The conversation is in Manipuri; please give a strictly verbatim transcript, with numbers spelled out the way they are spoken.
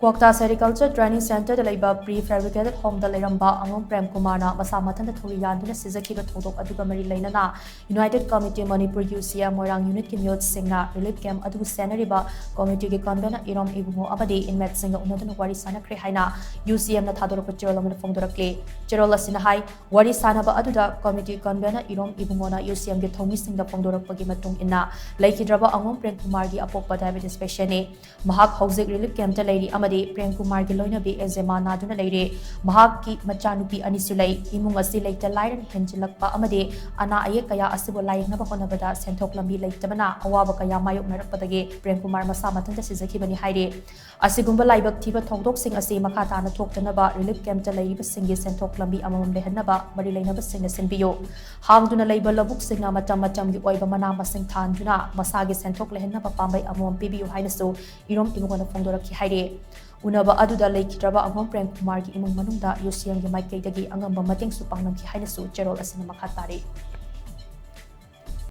ꯀ꯭ꯋꯥꯛꯇꯥ Sericulture Training Centreꯗ ꯂꯩꯕ pre fabricated homeꯗ ꯂꯩꯔꯝꯕ ꯑꯉꯣꯝ ꯄ꯭ꯔꯦꯝ ꯀꯨꯃꯥꯔꯅ ꯃꯁꯥ ꯃꯊꯟꯇ ꯊꯧꯔꯤ ꯌꯥꯟꯗꯨꯅ ꯁꯤꯖꯈꯤꯕ ꯊꯧꯗꯣꯛ ꯑꯗꯨꯒ ꯃꯔꯤ ꯂꯩꯅꯅ United Committee Manipur UCM Moirang Unitꯀꯤ ꯃꯤꯑꯣꯠꯁꯤꯡꯅ relief camp ꯑꯗꯨ ꯁꯦꯟꯅꯔꯤꯕ committeeꯒꯤ convener ꯏꯔꯣꯝ ꯏꯕꯨꯡꯉꯣ ꯑꯃꯗꯤ inmateꯁꯤꯡꯒ ꯎꯅꯗꯨꯅ ꯋꯥꯔꯤ ꯁꯥꯅꯈ꯭ꯔꯦ ꯍꯥꯏꯅ UCMꯅ ꯊꯥꯗꯣꯔꯛꯄ ꯆꯦꯔꯣꯜ ꯑꯃꯅ ꯐꯣꯡꯗꯣꯔꯛꯂꯤ꯫ ꯆꯦꯔꯣꯜ ꯑꯁꯤꯅ ꯍꯥꯏ, ꯋꯥꯔꯤ ꯁꯥꯅꯕ ꯑꯗꯨꯗ committee convener ꯏꯔꯣꯝ ꯏꯕꯨꯡꯉꯣꯅ UCMꯒꯤ ꯊꯧꯃꯤꯁꯤꯡꯗ ꯐꯣꯡꯗꯣꯔꯛꯄꯒꯤ ꯃꯇꯨꯡ ꯏꯟꯅ, ꯂꯩꯈꯤꯗ꯭ꯔꯕ ꯑꯉꯣꯝ ꯄ꯭ꯔꯦꯝ ꯀꯨꯃꯥꯔꯒꯤ ꯑꯄꯣꯛꯄ diabetes patientꯅꯤ꯫ ꯃꯍꯥꯛ ꯍꯧꯖꯤꯛ relief campꯇ ꯂꯩꯔꯤ ꯑꯃꯗꯤ ꯄ꯭ꯔꯦꯝ ꯀꯨꯃꯥꯔꯒꯤ ꯂꯣꯏꯅꯕꯤ eczema ꯅꯥꯗꯨꯅ ꯂꯩꯔꯤ꯫ ꯃꯍꯥꯛꯀꯤ ꯃꯆꯥꯅꯨꯄꯤ ꯑꯅꯤꯁꯨ ꯂꯩ꯫ ꯏꯃꯨꯡ ꯑꯁꯤ ꯂꯩꯇ ꯂꯥꯏꯔꯅ ꯍꯦꯟꯖꯤꯜꯂꯛꯄ ꯑꯃꯗꯤ ꯑꯅꯥ ꯑꯌꯦꯛ ꯀꯌꯥ ꯑꯁꯤꯕꯨ ꯂꯥꯌꯦꯡꯅꯕ ꯍꯣꯠꯅꯕꯗ ꯁꯦꯟꯊꯣꯛ ꯂꯝꯕꯤ ꯂꯩꯇꯕꯅ ꯑꯋꯥꯕ ꯀꯌꯥ ꯃꯥꯌꯣꯛꯅꯔꯛꯄꯗꯒꯤ ꯄ꯭ꯔꯦꯝ ꯀꯨꯃꯥꯔ ꯃꯁꯥ ꯃꯊꯟꯇ ꯁꯤꯖꯈꯤꯕꯅꯤ ꯍꯥꯏꯔꯤ꯫ ꯑꯁꯤꯒꯨꯝꯕ ꯂꯥꯏꯕꯛ ꯊꯤꯕ ꯊꯧꯗꯣꯛꯁꯤꯡ ꯑꯁꯤ ꯃꯈꯥ ꯇꯥꯅ ꯊꯣꯛꯇꯅꯕ relief campꯇ ꯂꯩꯔꯤꯕꯁꯤꯡꯒꯤ ꯁꯦꯟꯊꯣꯛ ꯂꯝꯕꯤ ꯑꯃꯃꯝ ꯂꯩꯍꯟꯅꯕ ꯃꯔꯤ ꯂꯩꯅꯕꯁꯤꯡꯅ ꯁꯤꯟꯕꯤꯌꯨ꯫ ꯍꯥꯡꯗꯨꯅ ꯂꯩꯕ ꯂꯧꯕꯨꯛꯁꯤꯡꯅ ꯃꯇꯝ ꯃꯇꯝꯒꯤ ꯑꯣꯏꯕ ꯃꯅꯥ ꯃꯁꯤꯡ ꯊꯥꯍꯟꯗꯨꯅ ꯃꯁꯥꯒꯤ ꯁꯦꯟꯊꯣꯛ ꯂꯩꯍꯟꯅꯕ ꯄꯥꯝꯕꯩ ꯑꯃꯃꯝ ꯄꯤꯕꯤꯌꯨ ꯍꯥꯏꯅꯁꯨ ꯏꯔꯣꯝ ꯏꯕꯨꯡꯉꯣꯅ ꯐꯣꯡꯗꯣꯔꯛꯈꯤ ꯍꯥꯏꯔꯤ꯫ ꯎꯅꯕ ꯑꯗꯨꯗ ꯂꯩꯈꯤꯗ꯭ꯔꯕ ꯑꯉꯣꯝ ꯄ꯭ꯔꯦꯝ ꯀꯨꯃꯥꯔꯒꯤ ꯏꯃꯨꯡ ꯃꯅꯨꯡꯗ UCMꯒꯤ ꯃꯥꯏꯀꯩꯗꯒꯤ ꯑꯉꯝꯕ ꯃꯇꯦꯡꯁꯨ ꯄꯥꯡꯂꯝꯈꯤ ꯍꯥꯏꯅꯁꯨ ꯆꯦꯔꯣꯜ ꯑꯁꯤꯅ ꯃꯈꯥ ꯇꯥꯔꯤ꯫